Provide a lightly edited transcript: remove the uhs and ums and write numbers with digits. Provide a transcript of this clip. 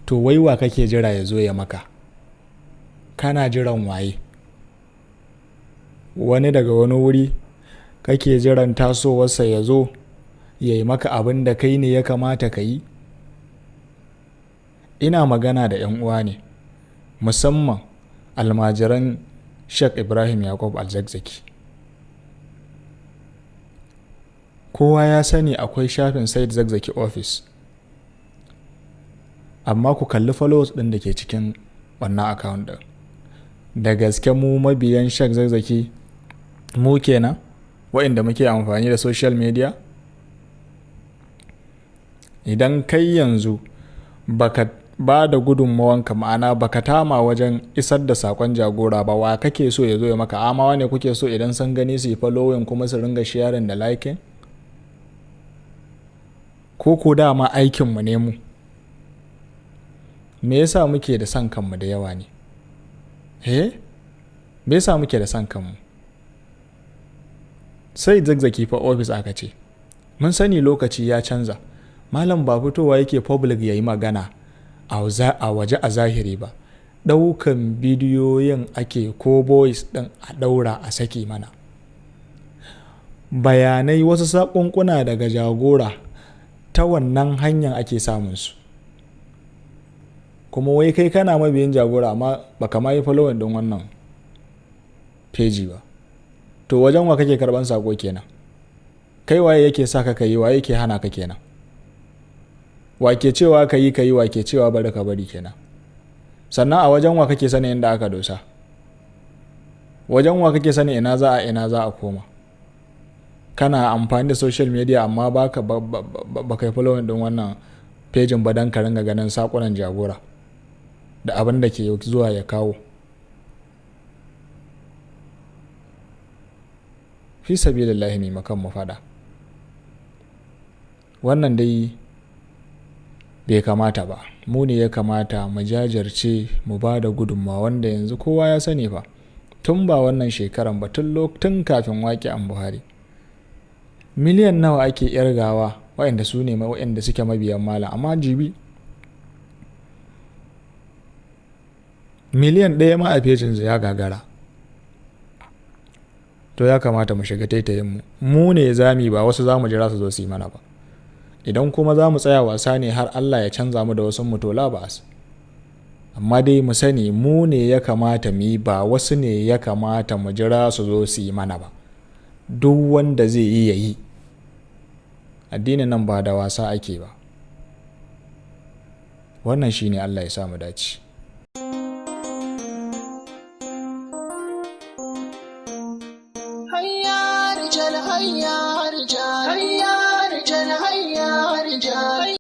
To wai wa kake jira ya zo ya maka? Kana jiran waye? Wani daga wani wuri kake jiran tasowarsa ya zo ya yi maka abin da kai ne ya kamata ka yi? Ina magana da 'yan uwa ne, musamman almajiran Sheikh Ibrahim Yakub Alzakzaki. Kowa ya sani akwai shafin Said Zakzaki Office. Amma ku kalli followers ɗin da ke cikin wannan account ɗin. Da gaske mu mabiyan Sheikh Zakzaki mu kenan waɗanda muke amfani da social media? Idan kai yanzu baka ba da gudunmawanka, ma'ana baka tama wajen isar da saƙon jagora ba, wa kake so ya zo ya maka? Amawa ne kuke so idan sun gani su yi following kuma su ringa sharing da liking? Ko ko dama aikinmu ne mu? Me yasa muke da son kanmu da yawa ne? Eh? Me yasa muke da son kanmu? Sai Zakzaki fa office aka ce. Mun sani lokaci ya canza. Malam ba fitowa yake public ya yi magana a waje a zahiri ba. Ɗaukan bidiyoyin ake ko voice ɗin a ɗaura a saki mana. Bayanai wasu saƙonƙuna daga jagora ta wannan hanyar ake samun su. Kuma wai kai kana mabiyin jagora amma baka ma yi following ɗin wannan peji ba. To wajen wa kake karɓan saƙo kenan? Kai waye yake sa ka yi, waye yake hana ka kenan? Wa ke cewa ka yi ka yi, wa ke cewa bari ka bari kenan? Sannan a wajen wa kake sanin inda aka dosa? Wajen wa kake sanin ina za a koma? Kana amfani da social media amma baka ba kai following ɗin wannan pejin ba don ka ringa ganin saƙunan jagora da abin da ke zuwa ya kawo. Fi sabilillahi ne makan mu faɗa. Wannan dai bai kamata ba. Mu ne ya kamata mu jajirce mu ba da gudunmawa wanda yanzu kowa ya sani fa. Tun ba wannan shekaran ba, tun kafin waƙi'an Buhari. Miliyan nawa ake irgawa waɗanda su ne waɗanda suke mabiyan malam, amma jibi miliyan 1 ma a fejin ya gagara. To ya kamata mu shiga taitayin mu. Mu ne zami ba wasu zamu jira su zo su yi mana ba. Idan kuma za mu tsaya wasa ne har Allah ya canza mu da wasu mu to la ba'as. Amma dai mu sani mu ne ya kamata mu yi ba wasu ne ya kamata mu jira su zo su yi mana ba. Duk wanda zai yi ya yi. Addinin nan ba da wasa ake ba. Wannan shine Allah ya sa mu dace. Hayya rijal hayya.